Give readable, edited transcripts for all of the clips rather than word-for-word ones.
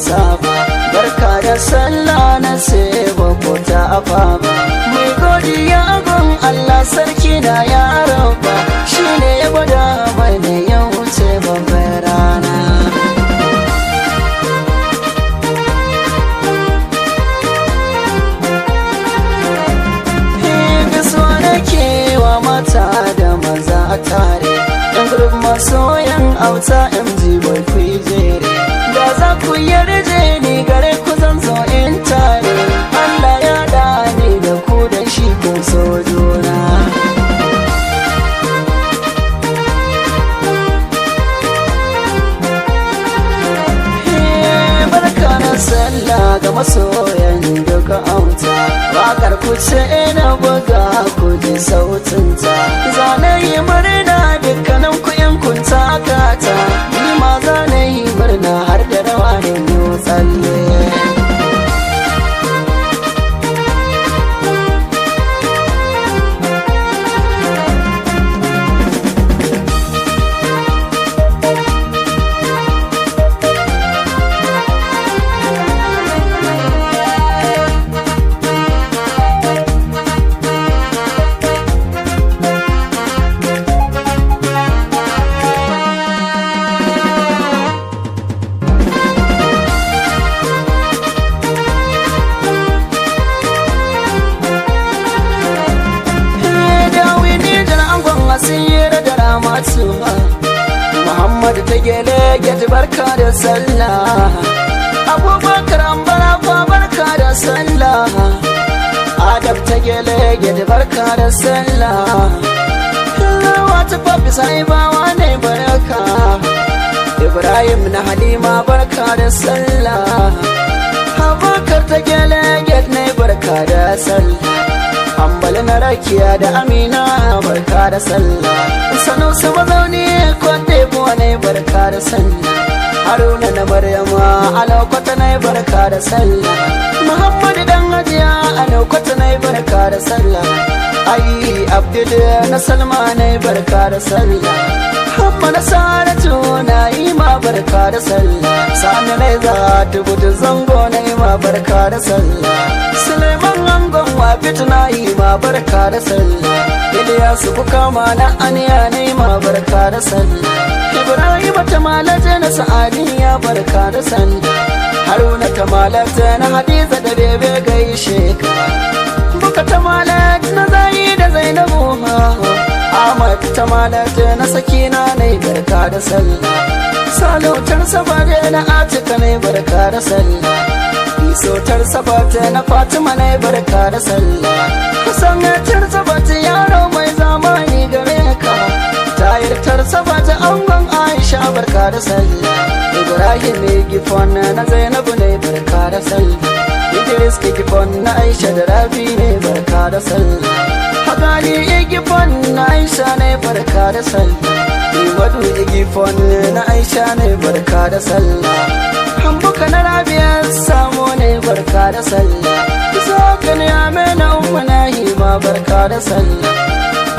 amsa ba. Barka da sallah na sai ba ko ta afa ba. Mai godiya gun Allah sarki na ya raba, shine ya gwada mana ya wuce babbar rana. Gaisuwa nake wa mata da maza a tare, yan group masoyan Auta MG Boy, ku yi jere. Da za ku yarje ni gare ku, zan zo in tare. Allah ya da ni da ku da shi kun so juna. Barka na sallah ga masoyan duka Auta. Wakar ku ce na buga, ku ji sautinta. Zane yi murna dukkanin ku in kun takata. Ni ma zane yi murna har da rawa da yi tsalle. Asira da Ramatu Muhammad ta gele get, barka da sallah. Abubakar Ambara fa, barka da sallah. Adab ta gele get, barka da sallah. Wata fafi sahibawa ne, barka. Ibrahim na Halima, barka da sallah. Abubakar ta gele get ne, barka da sallah. Hambali na Rakiya da Amina, barka da sallah. Sanusi mazauni Kwande ne, barka da sallah. Haruna na Maryama Alakwata ne, barka da sallah. Muhammadu dan Hajiya Alakwata ne, barka da sallah. Ai Abdul na Salma ne, barka da sallah. Hamma na Saratu na yi ma barka da sallah. Sani ne za ta gudu zango na yi ma barka da sallah. Suleiman angon Wafit na yi ma barka da sallah. Ilyasu Bukama na Aniya na yi ma barka da sallah. Ibrahim ta malaje na Sa'adiya, barka da sallah. Haruna ta malata na Hadiza da Bebe, gaishe ka. Buka ta malata na Zayi da Zainabu. Ahmad ta malata na Sakina ne, barka da sallah. Salutar Sabade na Atika ne, barka da sallah. Isotar Sabata na Fatima ne, barka da sallah. Hassan tar Sabata, yaro mai zamani gare ka. Tayar tar Sabata, angon Aisha, barka da sallah. Ibrahim ne gifon na Zainabu ne, barka da sallah. Idris gifon na Aisha da Rabi ne, barka da sallah. Hagali igifon na Aisha ne, barka da sallah. Iwadu igifon na Aisha ne, barka da sallah. Hambuka na Rabia samu ne, barka da sallah. Zaka ne amena Umma na ma barka da sallah.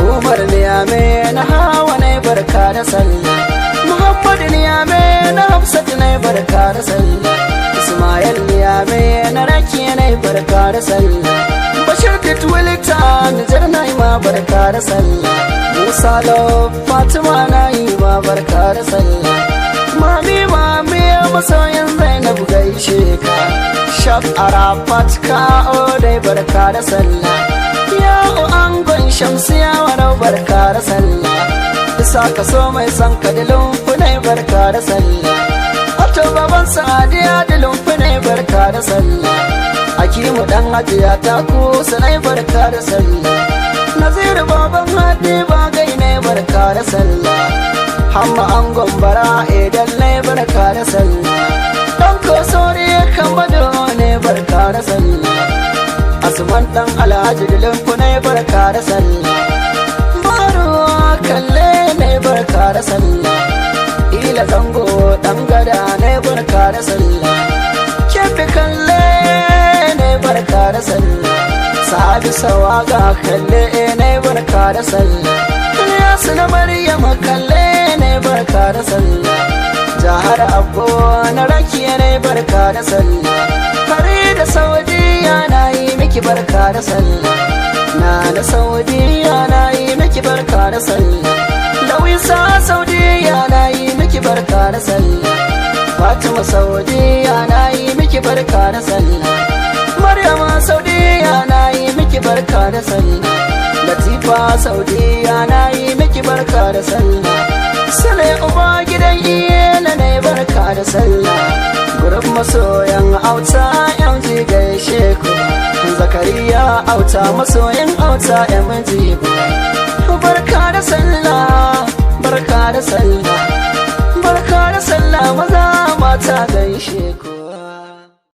Umar ne amena Hawa ne, barka da sallah. Muhammad ne amena Hafsat ne, barka da sallah. Ismail ne amena Rakiya ne, barka da sallah. Bashir da Tuwilita Nijar na yi ma barka da sallah. Musa Love Fatima na yi ma barka da sallah. Mami mami masoyin Zainab, gaishe ka. Shaf Arafat ka dai, barka da sallah. Ya angon Shamsiya warau, barka da sallah. Isa ka so mai son ka da lumfunai, barka da sallah. Ato baban Sadiya da lumfunai, barka da sallah. Akimu dan Hajiya ta kusa nai, barka da sallah. Naziru baban Hadi ba gai ne, barka da sallah. Hamma angon bara idan ne, barka da sallah. Dan kosori kan bado ne, barka da sallah. Asuman dan Alhaji da lumfunai, barka da sallah. Baruwa kalle ne, barka da sallah. Ila zango dan gada ne, barka da sallah. Kefi kalle ne, barka da sallah. Sabi sawaga kalle ne, barka da sallah. Ilyasu na Maryam kalle ne barka da sallah. Jahar Abbo na rakiya ne barka da sallah. Farida Saudiya na yi miki barka da sallah. Na na Saudiya na yi miki barka da sallah. Lawisa Saudiya na yi miki barka da sallah. Fatima Saudiya na yi miki barka da sallah. Maryama Saudiya na yi miki barka da sallah. Latifa Saudiya na yi miki barka da sallah. Sule uba gidan iyela ne barka da sallah. Gurin masoyan auta MG gaishe ku. Zakariya auta masoyan auta MG. Barka da sallah, barka da sallah. Barka da sallah maza mata gaishe ku.